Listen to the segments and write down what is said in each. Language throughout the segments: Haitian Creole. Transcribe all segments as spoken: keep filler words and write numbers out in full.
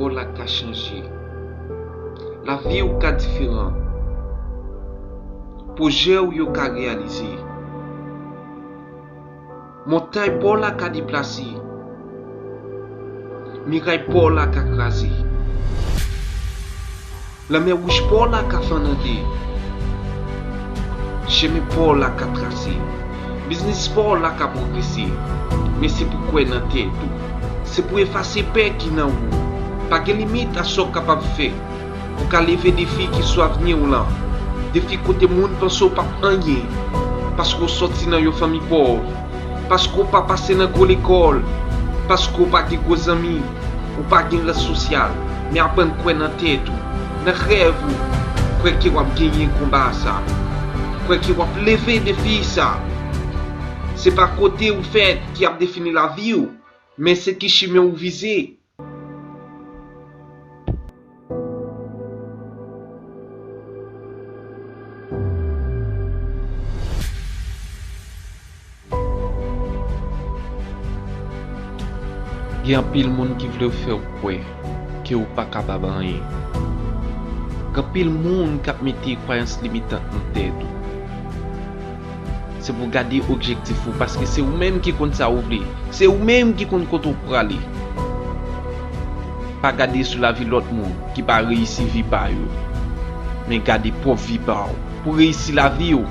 Pawòl la ka chanje. Lavi w ka diferan. Pwojè w yo ka reyalize. Montay pa w la ka deplase. Miray pa w la ka kraze. Lanmè wouj pa w la ka fann an de. Chemen pa w la ka trase. Biznis pa w la ka pwogrese. Men se pou kwè nan tèt ou. Se pou efase pè ki nan ou. Pa gen limit a sa w kapab fè. Ou ka leve defi ki sou avni w lan. Defi kote moun panse w p ap anyen. Paske w sòti nan yon fanmi pòv. Paske w pa pase nan gwo lekòl. Paske w pa gen gwo zanmi. Ou pa gen rans sosyal. Men aprann kwè nan tèt ou. Nan rèv ou. Kwè ke w ap genyen konba sa. Kwè ke w ap leve defi sa. Se pa kote ou fèt ki ap defini lavi w. Men se ki chimen ou vize. Gen anpil moun ki vle fè w kwè ke w pa kapab anyen. Gen anpil moun k ap mete kwayans limitan nan tèt ou. Se pou w gade objektif ou, paske se ou menm ki konn sa ou vle. Se ou menm ki konn kote w prale. Pa gade sou lavi lòt moun ki pa reyisi vi pa yo, men gade pwòp vi pa w pou reyisi lavi w.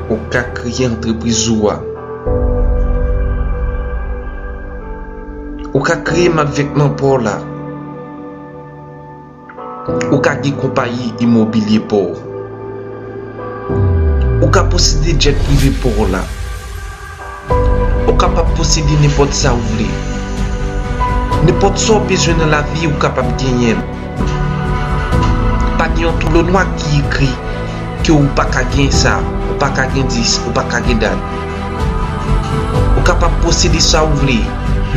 Ou ka kreye antrepriz ou a. Ou ka kreye map vètman pa w la. Ou ka gen konpayi imobilye pa w. Ou ka posede djèt prive pa w la. Ou kapab posede nenpòt sa ou vle. Nenpòt sa w bezwen nan lavi, ou kapab genyen l. Pa gen yon toulonwa ki ekri ke ou pa ka gen sa, ou pa ka gen dis, ou pa ka gen dat. Ou kapab posede sa ou vle.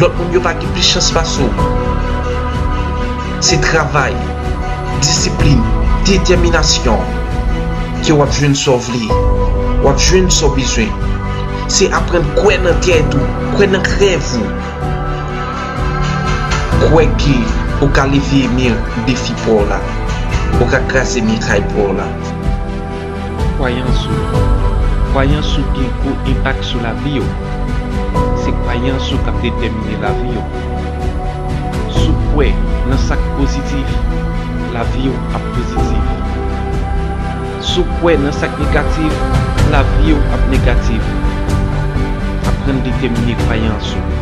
Lòt moun yo pa gen plis chans pase w. Se travay, disiplin, detèminasyon ke w ap jwenn sa w vle. W ap jwenn sa w bezwen. Se aprann kwè nan tèt ou, kwè nan rèv ou. Kwè ke ou ka leve mi defi pa w la. Ou ka kraze miray pa w la. Kwayans ou. Kwayans ou gen gwo enpak sou lavi w. Se kwayans ou k ap detèmine lavi w. Si w kwè nan sa k pozitif, lavi w ap pozitif. Si w kwè nan sa k negatif, lavi w ap negatif. Aprann detèmine kwayans ou.